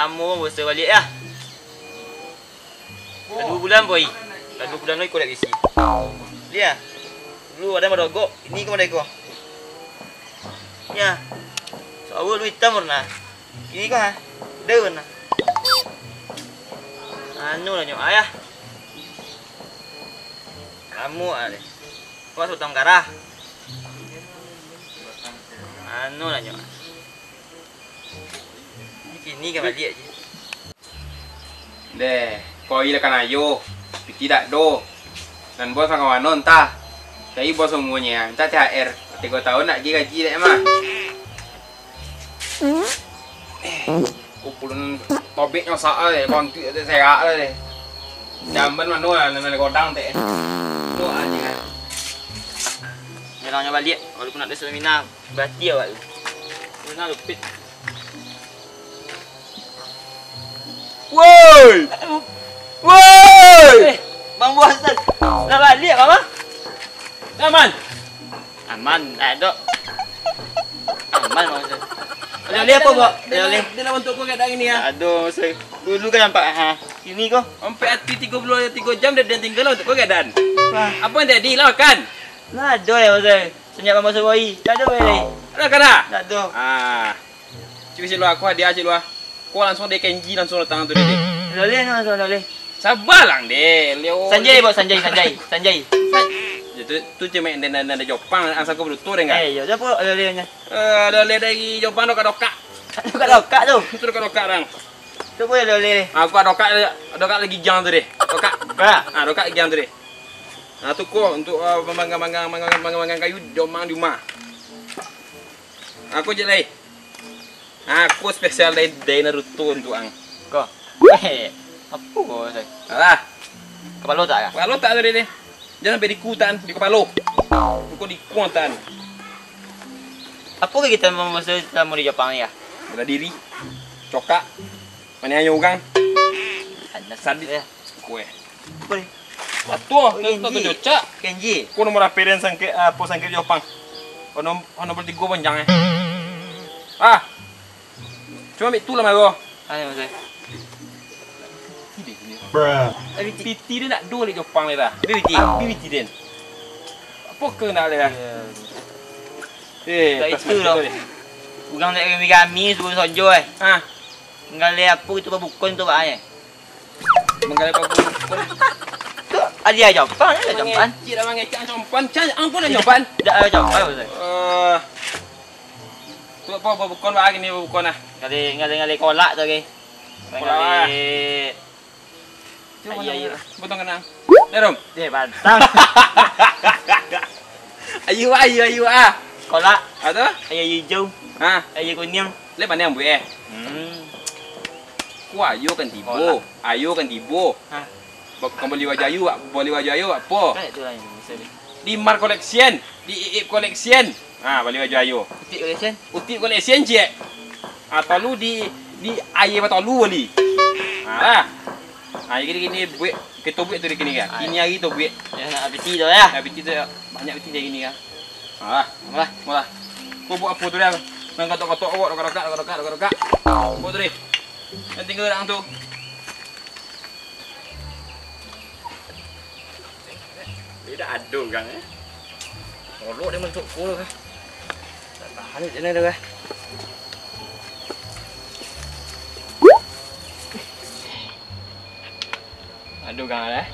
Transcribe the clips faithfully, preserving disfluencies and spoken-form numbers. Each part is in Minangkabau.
Lamo bos baliak, yo. Lah duo bulan, boy. Lah duo bulan lai kolek bisi. Liek. Dulu ado marogok, kini ko marogok. Yo. Sawa dulu itam warna. Kini ko, ha? Daun, ha? Anu lah nyok, ayah. Lamo ah deh. Kok batang karah? Anu lah nyok. Kini ka baliak je. Deh, koi lah kan ayo. Piti dak do. Nan bos ka mano ntah. Cari bos umuanyo, minta T H R. Tigo tahun nak gaji dek mah. Eh, kumpulan tobek nyo sak lah deh, kontuik tu serak lah deh. Jamban mano lah, nan ado godang tek. Tu aja kan. Nyerangnyo baliak, walaupun nak desa minang, berarti awak tu. Minang lupit. Woi! Woi! Eh, Bang Bos, lah baliak, Bang? Aman? Aman, tak ada. Aman, Bang Bos. Oleh-oleh apa, Bok? Oleh-oleh. Dia nak untuk kau kat ini ya. Aduh, Bang Bos. Dulu kan nampak, ha. Ini kau. Sampai hati tiga puluh tiga jam dia, dia tinggal untuk kau kat dan. Wah. Apa yang jadi? Lah makan. Lah ada ya, Bang Bos. Senyap Bang Bos Boy. Tak ada, Bang Boy. Ada kan dah? Tak ada. Ah. Cik, cik luar, aku hadiah, cik luar. Kau langsung dari Kenji langsung datang tu, deh. Loleh, langsung loleh. Sabar lang, deh. Leo. Sanjay, Bos, Sanjay, Sanjay, Sanjay. Itu, tu cuma yang dari, dari Jepang, asal kau berutu, deh, enggak? Eh, yo, siapa lolehnya? Eh, loleh dari Jepang, dokak-dokak. Dokak-dokak tu? Itu dokak-dokak, dang. Tu boleh loleh. Aku dokak, dokak lagi giang tu, deh. Dokak. Bah. Ah, dokak giang tu, deh. Ah, tu kau untuk, ah, manggang, manggang, manggang, manggang, manggang kayu, di rumah, di rumah. Aku je lai. Aku spesial dari, dari Naruto untuk ang. Ko. Eh, apo ko, Sai? Alah. Kapalo tak, ka? Kapalo tak tadi ni? Jangan sampai di kutan, di kapalo. Engkau di kutan. Apo ka kita mambaso tamu di Jepang ni, ya? Bela diri. Cokak. Maniayo urang. Sadis. Sadis. Ya. Kue. Apa ni? Atuh, oh, tu, tu, Kenji. Tu cocak. Kenji. Ko nomor H P den sangkek, ah, apo sangkek Jopang. Ono, ono nomor tigo panjang, eh. Ah. Cuma ambil tu lah, Maro. Ayo, Mas. Piti dia kini. Bruh. Piti dia nak dua lagi Jopang ni dah. Piti. Piti den. Apa ke nak dia? Ya. Eh, tak tas itu mati loh. Tu dia. Urang nak kami-kami suruh sojo, eh. Ah. Nggaleh apo itu babukon tu, Pak, eh? Manggaleh babukon. Tu, adia Jopang, adia Jopang. Mangecek dah, mangecek Jopang. Cak, ampun dah Jopang. Dak ada Jopang, Ustaz. Eh. Tu apo, babukon, Pak, gini babukon, ah? Nggaleh, nggaleh, nggaleh kolak tu, oke. Kolak, ah. Nggaleh. Ayo, ayo. Butong kanang. Dah, Rom? Eh, pantang. Ayo, ayo, ayo, ah. Kolak. Apa tu? Ayo hijau. Ha? Ayo kuning. Leh pandai ambuik, eh? Hmm. Ku ayo kan tibo. Kolak. Ayo kan tibo. Ha. Ba-, bukan bali baju ayo, Pak. Bali baju ayo, Pak. Apo? Kan itu lah yang saya beli. Di Mar Collection, di Iip Collection. Ha, bali baju ayo. Utik Collection? Utik Collection, ciek. Ha, tolu di, di aia batolu bali. Ha, lah. Ha, jadi kini buek, kito buek tu di kini kan. Ha. Kini hari tu buek. Ya, nak piti tu, ya. Nak piti tu, ya. Banyak piti dari kini kan. Ha, lah. Malah. Malah. Kau buek apo tu dah? Nang kotok-kotok awak, dokak-dokak, dokak-dokak, dokak-dokak. Buek tu deh. Yang tinggal orang tu. Dia dah ado gang, eh. Tolok dia masuk ko lah. Tak tahan je ni dah. Ado gang lah.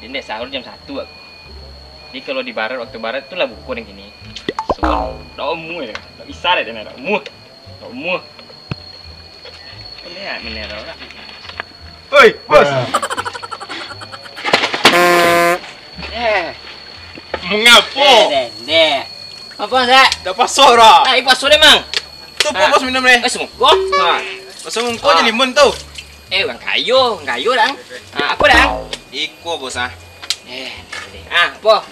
Dia ni sahur jam satu aku. Jadi kalau di barat, waktu barat tu lah buka yang kini. So, dah umur je. Tak bisa dah dia nak umur. Tok Muh. Lihat mineral lah. Oi, bos. Eh. Mengapo? Eh, dek, dek. Apa, Zak? Dah paso dah. Ah, paso deh, Mang. Tu apa, ah, bos minum ni? Eh, sungkuh. Ha. Paso sungkuh je limun tu. Eh, urang kayo, urang kayo, dang. Ah, apa, dang? Iko, bos, ah. Eh, dek. Ah, apa?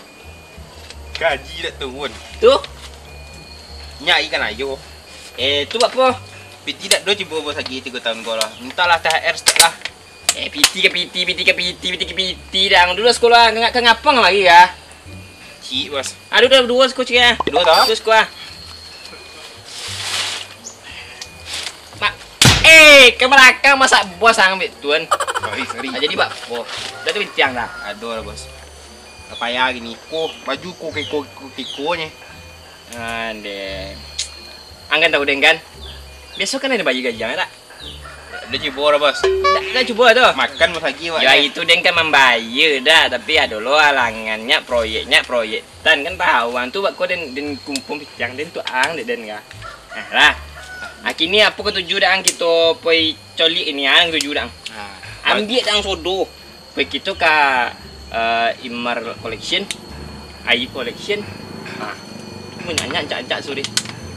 Gaji dak turun. Tu? Nyo ikan ayo. Eh, tu apo? Piti dak do cubo bos lagi tigo tahun ko lah. Mintalah T H R stek lah. Eh, piti ke piti, piti ke piti, piti ke piti. Dang dulu sekolah, ngak ka ngapang lagi ya? Cik, bos. Aduh, dah dua sekolah cik ya. Dua tau? Dua sekolah. Mak. Eh, ka balakang masak buah sangat tuan. Sorry, sorry. Ah, jadi bak, oh, dah tu bitiang dah. Aduh lah, bos. Payah gini. Ko, baju ko, kiko, kiko, kiko nye. Ande. Anggan tahu, Deng, kan? Biaso kan ado bayia gajian, tak? Dah cubo lah, bos. Dah, dah cubo lah tu. Makan bos lagi, Wak, yo, ya? Itu, Deng, kan mambayia dah, tapi ado lo alangannyo, proyeknyo, proyek tan, kan tahu ang tu, bak ko den, den kumpung pitiang den tu ang, dek den ka. Nah, lah. Kini apo katuju dah ang kito poi coliak ini, ang katuju dah ang. Nah, ambiak dah ang sodo. Poi kito ka, eh, Imar Collection, Ayi Collection. Nah, banyak ancak-ancak sore.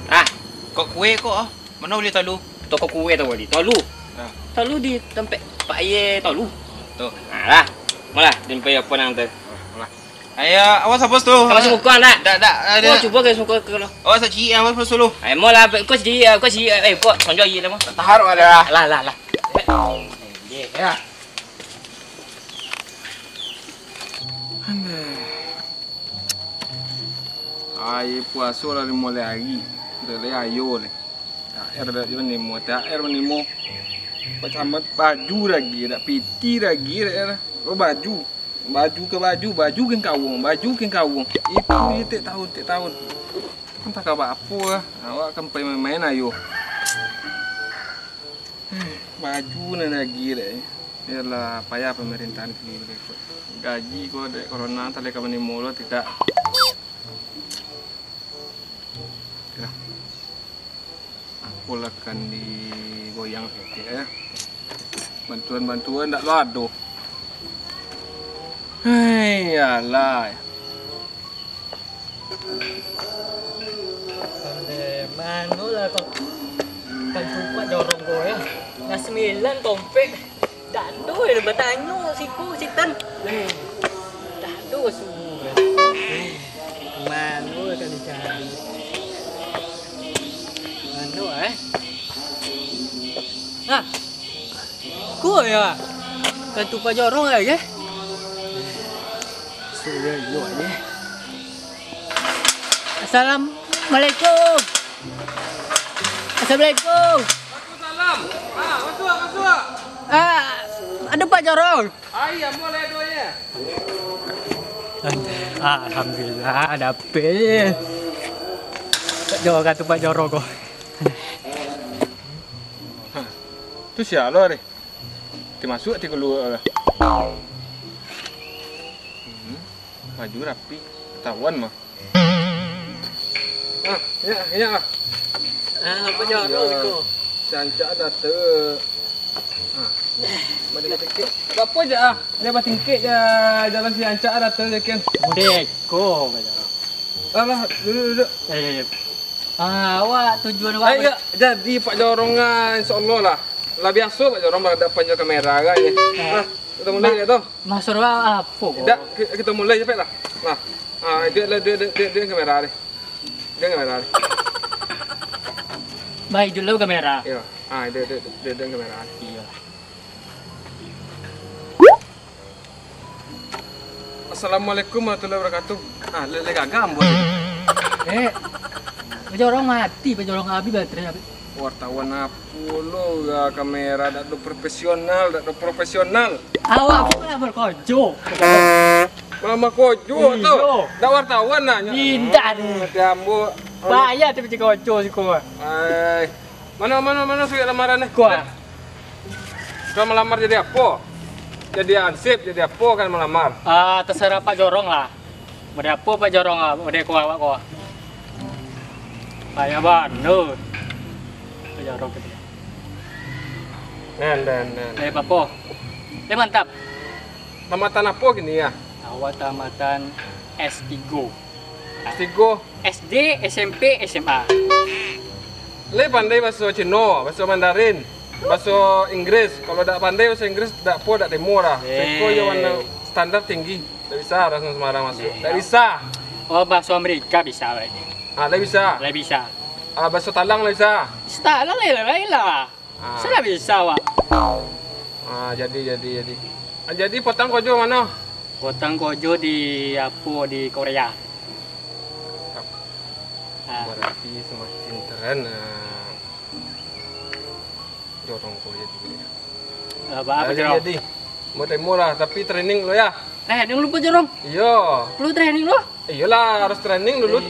Ah, kok kue kok, ah? Mano bali tolu? Toko kue tu bali. Tolu. Nah. Tolu di tampek Pak Ye tolu. Tu. Nah, lah. Malah, den poi apo nang tu? Malah. Ayo, awas apo tu? Ka masuak muko, nak? Dak, dak, dak. Oh, cubo ka masuak muko ko lo. Awas, ciek, awas, awas dulu. Ayo, malah, ko ciek, ko ciek, eh, ko sonjo ayi lah, mo. Tahar ada. Lah, lah, lah. Ya. Aduh. Ari puaso lah dimulai ari. Udah lah ayo leh. T H R dak manimo, T H R manimo. Pacamat baju lagi, dak piti lagi, dak, dak. Lo baju. Baju ka baju, baju ka kawung, baju ka kawung. Itu je tiap tahun, tiap tahun. Antah ka bak apo lah. Awak kan pai main-main ayo. Baju nan lagi dek. Bialah, payah pamarintahan kini ko. Gaji ko dek corona, antah lai ka manimo lo tidak. Oke lah. Aku lah kan digoyang saketek, ya. Bantuan-bantuan ndak lo ado. Hei, alah. Pandai mano lah kau. Kan tumpak jorong kau, ya. Lah sambilan tompek. Dak ado, eh, batanyo siko sitan. Eh, dak ado suruah. Eh, mano lah kan dicari. Mano, eh? Nah, ko ya. Kan tumpak jorong lah, ya. Suruah elok aja. Assalamualaikum. Assalamualaikum. Waalaikumsalam. Ah, masuak, masuak. Ah, ado Pak Jorong? Ai, ambo lah duonyo. Alhamdulillah, dapek. Pak Jorong tu, Pak Jorong ko. Tu sia lo, Ri? Ti masuak, ti kalua lah. Hmm, baju rapi, katahuan mah. Ah, inyak, inyak lah. Ah, apo nyo ado iko? Si Ancak datang. Ah, balik tingkek. Apo je ah? Dia batingkek je jalan si Ancak datang je kan. Deko, kato. Lah, lah, duduk, duduk. Eh, eh, eh. Ah, awak tujuan awak. Ayo, jadi Pak Jorong ah, insyaallah lah. Lah biaso Pak Jorong berhadapan jo kamera kan ya. Eh. Nah, kita mulai Ma-, ya toh. Maksud awak apo ko? Dak, ki-, kita mulai capek lah. Nah, ah, dia, dia, dia, dia, dia kamera ni. Dia kamera ni. Baik dulu kamera. Iya. Ah, dia, dia, dia, dia kamera ni. Iya. Assalamualaikum warahmatullahi wabarakatuh. Ah, le-, le gagah ambo. Eh, Pak Jorong mati, Pak Jorong abih baterai, abih. Wartawan apo lo, ya, kamera dak do profesional, dak do profesional. Awak ko lah berkojo. Mama kojo tu. Iyo. Dak wartawan nah. Indak ni. Ati ambo. Bahaya tu biji kojo siko. Ai. Mano, mano, mano surat lamaran ni? Kuah. Kan malamar jadi apo? Jadi hansip, jadi apo kan malamar? Ah, terserah Pak Jorong lah. Model apo Pak Jorong ah, model ko awak ko. Payah bana. Pak Jorong kini. Nan, nan, nan. Eh, apo? Eh, mantap. Tamatan apo kini ya? Awak tamatan S tigo. S tigo. S D, S M P, S M A. Lai pandai baso Cino, baso Mandarin, baso Inggris. Kalau dak pandai baso Inggris, dak po, dak timo lah. Eh. Seko yo warna standar tinggi. Dak bisa urang Semarang masuk. Eh. Dak bisa. Oh, baso Amerika bisa bae. Ah, lai bisa. Lai bisa. Ah, baso Talang lai bisa. Talang lai, lai, lai lah. Ah. Sudah bisa, Wak. Ah, jadi, jadi, jadi. Ah, jadi potang kojo mano? Potang kojo di apo, di Korea. Ah. Berarti semakin keren, ah. Jorong ko jadi. Apa, apa, Jorong? Jadi, mau demo lah, tapi training dulu ya. Training dulu, Jorong? Iyo. Perlu training dulu? Iyolah, harus training dulu.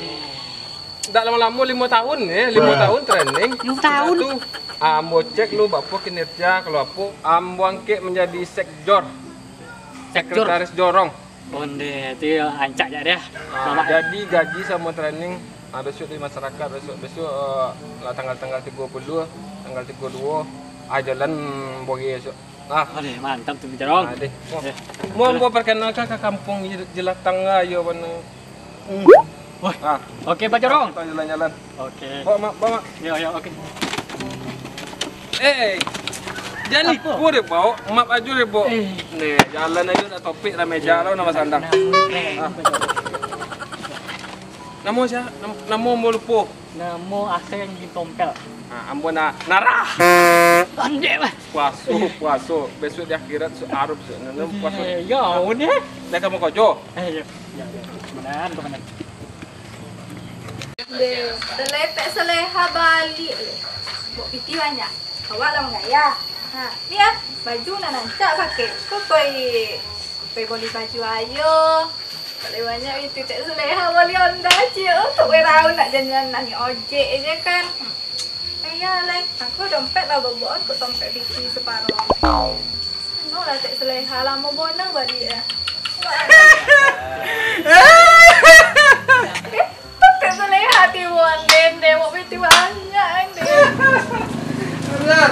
Ndak lamo-lamo, limo tahun ya, limo tahun training. Limo tahun? Sudah tu, ah, ambo cek lu, bapo kinerja, kalau apo, ambo angkek menjadi sekjor. Sekjor? Sekretaris jorong. Onde, tu yo rancak jak deh. Ah, jadi gaji samo training, ah, besok di masyarakat, besok, besok, eh, lah tanggal, tanggal tigo puluah, tanggal tigo duo, ah, jalan boge besok. Ah. Onde, mantap tu, Jorong. Ah, deh. Mo, eh, mo, mo perkenalkan ka kampung Jel-, Jelatang, ah, yo, bana. Hmm. Wah. Ah. Oke, Pak Jorong. Kita jalan-jalan. Oke. Bawa, Mak, bawa, Mak. Yo, yo, oke. Eh, eh. Jan ni, apo? Gua deh, bawa. Map aja deh, bawa. Eh. Nih, jalan aja nak topik lah meja lo nama sandang. Nah, nah, ah. Namo sia? Nam-, namo ambo lupo. Namo Aseng Gintompel. Ah, ambo na-, Narah. Andek lah. Puaso, puaso. Besok di akhirat su-, arup su-, nano puaso. Eh, yo, udah. Dah kamu kojo? Eh, yo. Yo, yo. Benar, benar. Deh, teletek saleha baliak. Bok piti banyak. Awak lah manggaya. Ha, ni ah, baju nan rancak pakai. Ko koi, koi boli baju ayo. Kalau banyak itu tak saleha boli Honda ciek. Untuk wai raun nak janjian nani ojek je kan. Hmm. Eh, iyo, Leng. Aku dompet lah boboan, kok dompet piti saparo. Anu lah, tak saleha, lamo bonang baliak lah. Eh, tak saleha tibuan, Den, Den, mau piti banyak, Den. Alah.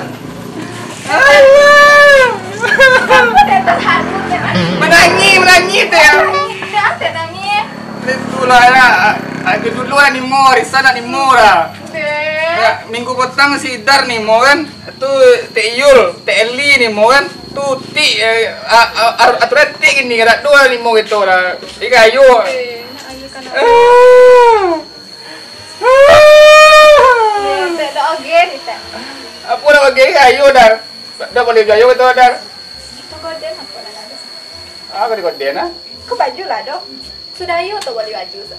Alah. Kamu dah terharu, Den. Manangih, manangih, Den. Dah, tak nangih. Itulah, ya. Aku dulu lah nimo, Risa nak nimo lah. Deh. Ya, minggu potang si Idar nimo kan. Tu Tek Yul, Tek Eli nimo kan. Tu Tik, eh, a-, a-, a-, aturan Tik gini, kada dua nimo gitu lah. Ika ayo. Deh, nak ayo kan. Ah. Deh, tak ada oge ni, tak. Apa nak oge, ayo dah. Dah boleh ayo gitu dah. Itu kau dia nak pernah ada. Ah, kau di kau dia nah. Kau baju lah doh. Sudah ayo tu bali baju tu.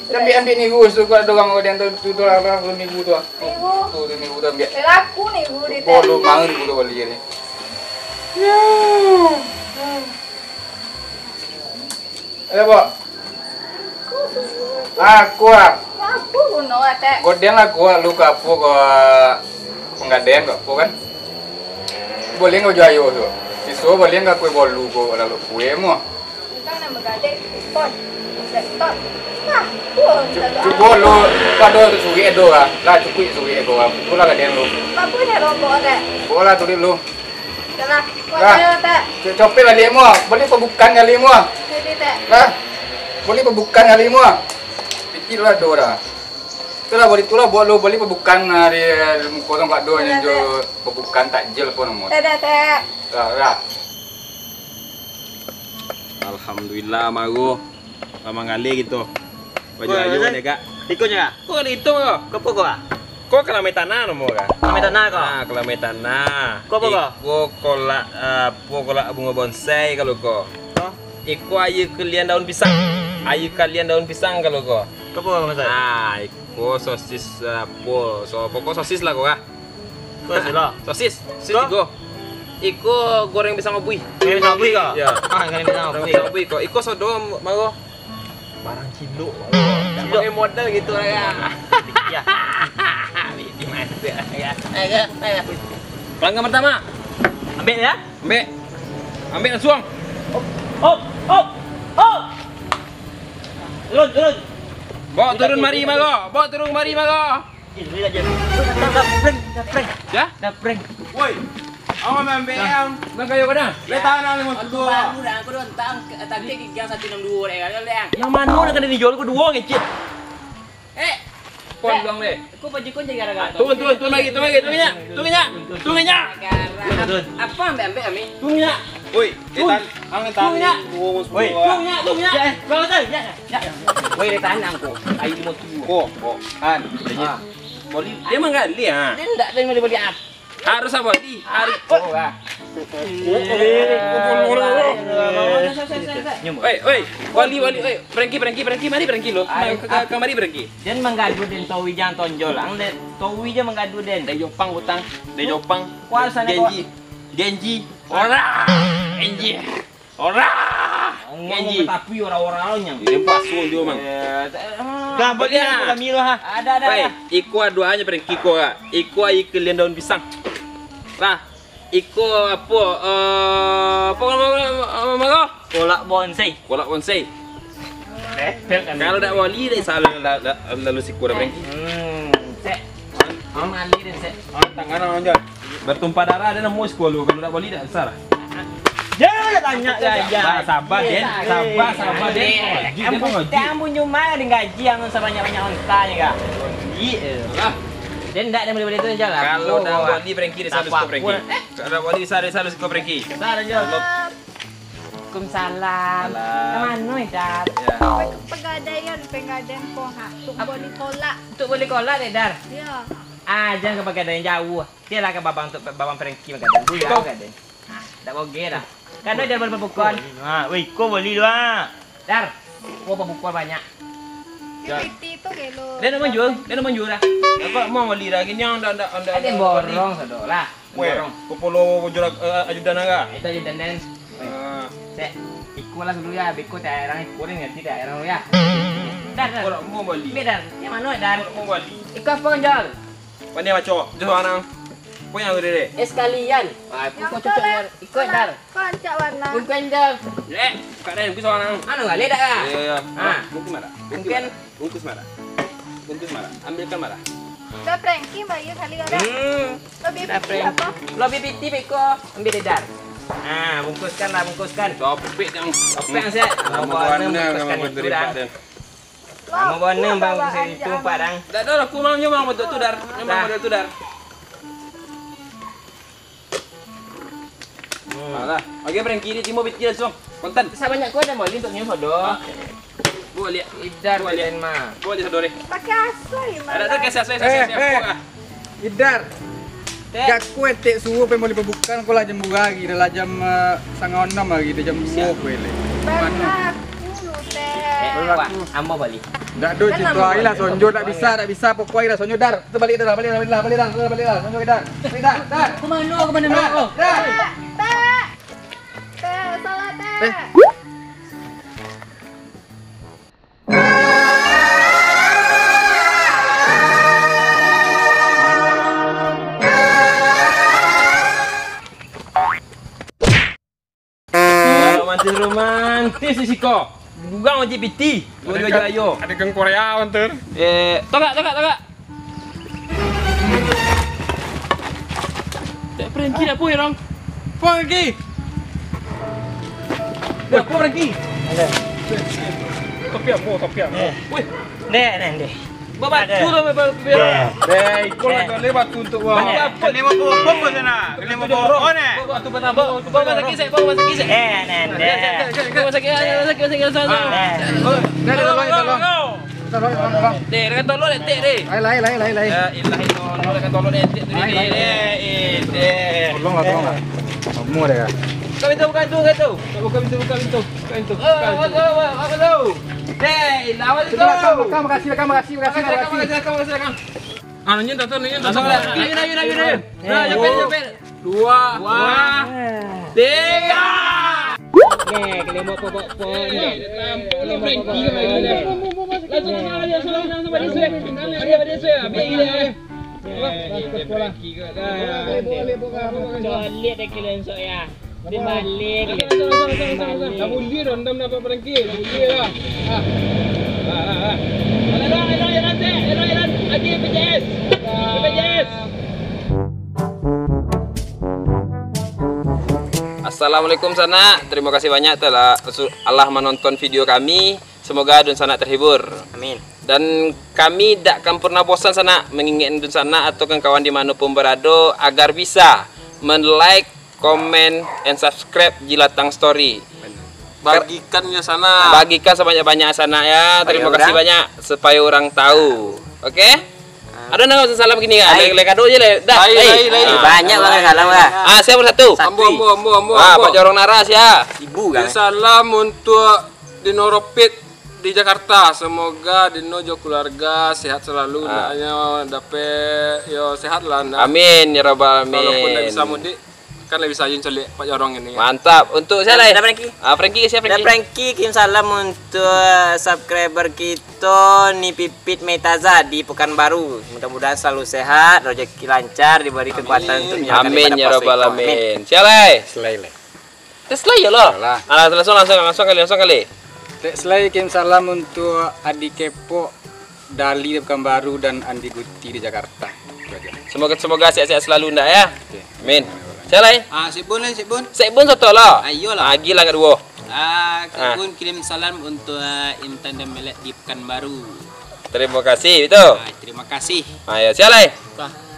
Ambiak, ambiak nigu tu, kalau ada urang kau dia tu, tu, tu lah, lah, nigu tu lah. Nigu. Tu, tu nigu tu ambiak. Eh, laku nigu di. Bolu mangan nigu tu bali ni. Hmm. Ada apa? Aku ah. Aku guno, Tek. Godeng lah ko, lu ka apo ko, panggadaian ka apo kan? Boleh nggak jo ayo tu? Iso boleh nggak kue bolu ko, lalu kue mo? Entah nak menggadai, telepon, laptop. Wah, pun. Cu-, cubo lu, pado surik edo ka. Lah, cukuik surik edo ka. Itulah gadaian lu. Apa dah lombok, Tek? Bola tu dulu. Dah lah. Lah. Buat saya, Tek. Co-, copek baliak mo. Bali pabukan kali mo. Jadi, Tek. Lah. Bali pabukan kali mo. Pikir lah do dah. Itulah, bali itulah buat lo, bali pabukan dari muko tu kat do. Dah, nyo jo Tek. Pabukan takjil pun mo. Dah, dah, Tek. Lah, lah. Alhamdulillah, maro. Lah manggaleh gitu. Baju ayo ni, Kak. Iko nyo, Kak? Ko kan itu ko. Ko apo ko, Kak? Ko kalamai tanah namo, Kak. Kalamai tanah ko? Ah, kalamai tanah. Ko apo ko? Iko kolak, ah, apo, kolak bungo bonsai kalau ko. Ko? Iko aia kalian daun pisang. Aia kalian daun pisang kalau ko. Ko apo ko, Mas? Ah, iko sosis, ah, apo? So, pokok sosis lah ko, Kak. Sosis lah. Sosis, sosis tigo. Iko goreng pisang obui. Goreng pisang obui ko? Ya. Ah, goreng pisang obui. Goreng pisang obui ko. Iko sodo maro. Barang cilok. Cilok. Pakai modal gitu lah ya. Ya. Di mana ya? Ayo, ayo. Pelanggan pertama. Ambil ya. Ambil. Ambil langsung. Hop, hop, hop, hop. Turun, turun. Bawa turun mari, maro. Bawa turun mari, maro. Dah prank, dah prank. Ya? Dah prank. Woi, awak main B M. Bang kayo kada? Dia tahan lah lima puluh. Baru dah, aku dah entah, tapi gigang satu enam dua deh, kalau deh. Yang mana nak kena dijual, aku dua ngecit. Eh, pon dong deh. Aku baju kau jadi gara-gara. Turun, turun, turun lagi, turun lagi, turun nya. Turun nya. Turun nya. Apa ambil-ambil kami? Turun nya. Woi, dia tahan. Ang tahan. Turun nya. Turun nya, turun nya. Ya, eh, kau tahu, ya, ya. Woi, dia tahan angko. Ayo mau turun. Ko, ko. Kan. Boleh. Dia manggali ah. Dia ndak tahu boleh balik ah. Harus apa? Di, harus. Oh, ah. Oi, oi, wali, wali, oi, Frankie, Frankie, Frankie, mari Frankie lo. Mari, ka, ka, kamari Frankie. Den manggaduah den, Towi jan tonjol ang den. Towi jan manggaduah den. Dari Jopang utang, dari Jopang. Kuasa ni, Genji, Genji. Ora, Genji. Ora. Genji. Tapi ora-ora nyang. Dia pasu dia, Mang. Eh, eh, ah. Dah, boleh Boleh, aku ah. Kami lo, ha. Ada, ada, Woi, ada. Iko doanya Frankie ko, ah. Iko air kelian daun pisang. Lah, iko apo, eh, apo nama, nama, nama, Kolak bonsai. Kolak bonsai. Betul kan? Kalau dak wali, dak salah la-, la-, lalu siko dah, Frankie. Hmm, sek. Am ali den, sek. Ah, tangan, Jon. Bertumpah darah ada namo siko lu, kalau dak wali dak salah. Jangan tanya saja. Sabar, sabar, Den. Sabar, sabar, Den. Ngaji, Den, Ampun, ngaji. Ampun, cuma dengan gaji yang sebanyak-banyak onta ni, Kak. Iya. Lah. Den ndak ada boleh-boleh tu je lah. Kalau dah wali, Frankie, dia selalu suka Frankie. Kalau dah wali, dia selalu suka Frankie. Salah je. Waalaikumsalam. Salam. Ka mano, Dar? Ya. Pe-, pegadaian, pegadaian ko, ha. Tuk boli kolak. Tuk boli kolak, dek, Dar? Ya. Ah, jan ka pegadaian jauah. Dia lah ka babang tu, babang Frankie magadaian. Jauah gadaian. Ah, dak boge dah. Kan dah boleh babukon. Ah, weh, iko boli tu, ah. Dar, ko babukon banyak. Piti tu gelo. Dia nak manjua, dia nak manjua dah. Apa mau boli dah? Kini yang dah, dah, dah, Ada dah borong sado lah. Weh, borong. Kepala jura-, eh, ajudan naga. Itu ajudan den. Ah. Sek, iko lah dulu ya, beko tak orang iko ni nanti tak orang ya. Dar, dar. Kau nak mau boli? Ambil, Dar. Yang mana, Dar? Kau nak mau boli? Iko apa, Jol? Pandai baco, jo anang. Ko yang gede deh. Eh, sekalian. Ah, aku Yang kau cocok betul, Dar. Ikut, Dar. Kau rancak warna. Bukan, Dar. Lek, buka deh, buka anang. Anu, galak dak, ah? Iya, iya. Ah. Mungkin marah. Mungkin. Mungkin marah. Mungkin marah. Ambilkan marah. Dah Frankie bayar kali ada. Hmm. Lebih Dah piti Frankie. Apa? Lebih piti beko. Ambil deh, Dar. Ah, bungkuskan lah, bungkuskan. Topik yang Topik yang siap. Mau Mau bawa warna, enam, bungkuskan mau itu, beri Dar. Pak, Dan. Lamo bana bang, bisi itu padang. Dak ado lah, aku mang nyo mang bantuak tu, Dar. Nyo mang model tu, Dar. Hmm. Alah, oke, Frankie, dia timo piti langsung. Kontan. Sabanyak ko ado molin untuak nyo sodo. Buliah. Idar Buliah. Bilen mah. Buliah sodo deh. Pakai asoi, Ada tu kasih asoi, Eh, asoi, eh. Idar. Tek. Gak kue tek suruh pai molin pabukaan, ko lah jam dua hari, dah lah jam, eh, satangah anam hari, dah jam dua kue leh. Baru aku lu, Tek. Eh, wah, ambo bali. Ndak do Kan cerita ambo alah bali. Sonjo, ndak bisa, ndak bisa, pokok alah Sonjo, Dar. Tu balik Dar, balik Dar, balik Dar, balik Dar, balik Dar, Sonjo, Dar. Balik Dar, Dar. Kemana, kemana, Dar, Dar. Tek, Tek, salah, Tek. Eh. Romantis-romantis di siko. Bugang oji piti. Dua Ada juta kan, ayo. Ada kan Korea, Wanter. Eh, tolak, tolak, tolak. Tak Frankie dah pun, orang. Frankie. Dah pun, Frankie. Ada. Tapi apa, tapi apa? Eh. Weh. Deh, deh, deh. Babatu Ada. Lah, babatu. Deh. Deh, ikut lah Deh. Kau lewat tu untuk wah. Deh. Apa? Kena bawa bom ke sana. Kena bawa bom, eh. Bawa tu, bawa tu, bawa tu, bawa sakit, saya bawa sakit, saya. Eh, neh, Bawa sakit, deh. Bawa sakit, bawa sakit, bawa sakit, bawa sakit. Ah. Deh. Kau, kau, kau, kau. Tolong, tolong, tolong. Tolong, tolong, tolong. Deh, dengan tolong, deh, tek, deh. Lai, lai, lai, lai, lai. La ilaha illallah, dengan tolong, deh, tek, deh, Lai, lai. Deh, eh, deh. Tolonglah, tolonglah. Kamu ada ya? Buka pintu, buka pintu, buka pintu. Buka pintu, buka pintu, buka pintu, buka pintu. Oh, apa tu, apa tu? Deh, lawan tu. Silakan, silakan, makasih, makasih, makasih, makasih, makasih. Silakan, silakan, silakan. Ah, nunjuk dah tu, nunjuk dah tu. Ayo, ayo, ayo, ayo. Nah, capek, capek. Dua. Dua. Tiga. Nih, kelima pokok pun. Langsung, langsung, langsung, langsung, langsung. Ambil, ambil, ambil. Wah, bagus bola. Coba lihat deh kalian, sok, ya. Dia balik, dia balik. Tak boleh dah, endam dapat berhenti. Tak boleh lah. Ah. Lah, lah, lah. Elok, elok, elok, elok, elok. Lagi B P J S. B P J S. Assalamualaikum sanak, terima kasih banyak telah su-, alah menonton video kami. Semoga dunsanak terhibur. Amin. Dan kami dak akan pernah bosan sanak mangingek dunsanak atau kawan-kawan di mano pun berado agar bisa men-like, comment, and subscribe Jilatang Story. Bagikan ya sanak. Bagikan sebanyak-banyak sanak ya. Terima kasih banyak supaya orang tahu. Oke? Ado nan salam kini kan? Lai. Lai, lai kado je lai. Dah. Lai, lai, lai. Ah. Banyak banget salam lah. Ah, sia satu? Satu. Ambo, ambo, ambo, ambo, ah, ambo. Pak Jorong Nara sia. Ibu kan? Salam untuk Dino Ropit di Jakarta. Semoga Dino jo keluarga sehat selalu, ah, ndaknyo dapek, yo, sehat lah, ndak. Amin, ya rabbal alamin. Walaupun ndak bisa mudik, kan lah bisa aja caliak Pak Jorong ini. Mantap. Untuk sia lai? Dah, Frankie. Ah, Frankie, sia Frankie? Dah, Frankie, kirim salam untuk subscriber kito, Ni Pipit Meitaza di Pekanbaru. Mudah-mudahan selalu sehat, rezeki lancar, diberi kekuatan untuk menjalankan ibadah puasa itu. Amin, ya rabbal alamin. Amin. Sia lai? Sia lai. Tes lah, iyalah. Iyalah. Alah, langsung, langsung, langsung kali, langsung kali. Tes lai, kirim salam untuk Adi Kepok, Dali di Pekanbaru, dan Andi Guti di Jakarta. Itu aja. Semoga, semoga sehat-sehat selalu, ndak ya? Oke. Amin. Sia lai? Ah, Sik Bun, Sik Bun. Sik Bun satu lah. Ah, iyalah. Agi lah duo. Ah, Sik Bun kirim salam untuk, ah, Intan dan Melek di Pekanbaru. Terima kasih, itu. Ah, terima kasih. Ah, ya, sia lai?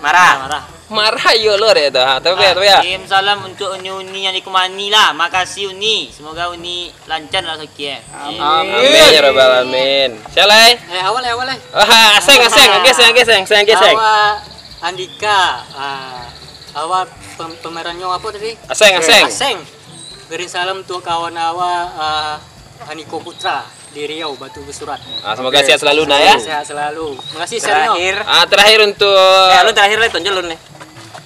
Marah. Marah. Marah yo lo dek tu. Ha, tapi ya, tapi ya. Kirim salam untuk Uni-Uni yang di Kumani lah. Makasih Uni. Semoga Uni lancar lah sakit. Amin. Amin ya rabbal alamin. Sia lai? Eh, awak lai, awak lai. Ah, aseng, aseng, geseng, geseng, aseng, geseng. Awak Andika, ah, awak pem-, pemerannyo apa tadi? Aseng, aseng. Aseng. Kirim salam untuk kawan awak, ah, Haniko Putra di Riau, Batu Besurat. Ah, semoga sehat selalu, nak, ya. Sehat selalu. Makasih, Sernyo. Terakhir. Ah, terakhir untuk. Eh, lu terakhir lah, tonjol lu nih.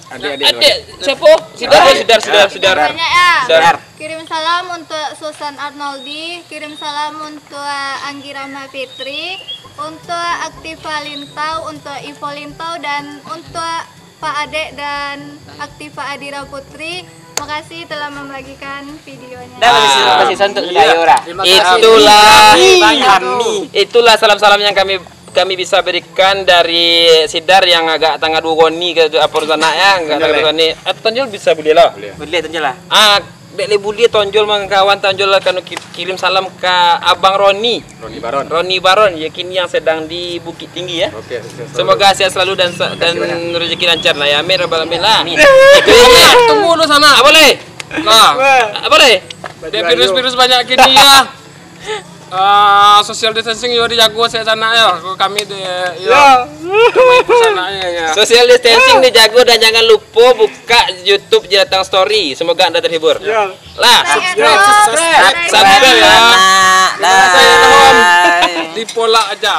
Adik, adik, adik. Siapa? Sidar, Sidar, Sidar, Sidar. Banyak, ya. Sidar. Kirim salam untuk Susan Arnoldi, kirim salam untuk Anggi Rama Fitri, untuk Aktiva Lintau, untuk Ivo Lintau, dan untuk Pak Adek dan Aktiva Adira Putri, makasih telah membagikan videonya. Dah, masih, ah, masih santuk sudah, iya. Yo, dah. Terima kasih. Itulah, kami, banyak kami, tuh. Itulah salam-salam yang kami, kami bisa berikan dari Sidar yang agak tangah duo goni ke apa sana ya, agak tangah duo goni. Eh, tonjol bisa buliah lah. Buliah. Buliah tonjol lah. Ah, dek le buliah tonjol mangkawan, tonjol lah kanu ki-, kirim salam ka Abang Roni. Roni Baron. Roni Baron, ya, kini yang sedang di Bukittinggi, ya. Oke, sukses selalu. Semoga sehat selalu dan sa-, dan rezeki lancar lah, ya. Amin, rabbal alamin lah. Amin. Itu ya. Tunggu dulu sana. Apa boleh? Nah. Apa boleh? Dek virus-virus banyak kini, ya. Ah, social distancing yo dijago sek sanak yo. Kami di, yo. Ya. Kami di sanak yo, ya. Social distancing dijago dan jangan lupa buka YouTube Jelatang Story. Semoga Anda terhibur. Ya. Lah. Subscribe, subscribe. Subscribe, ya. Terima kasih, Tom. Bye. Dipolak aja.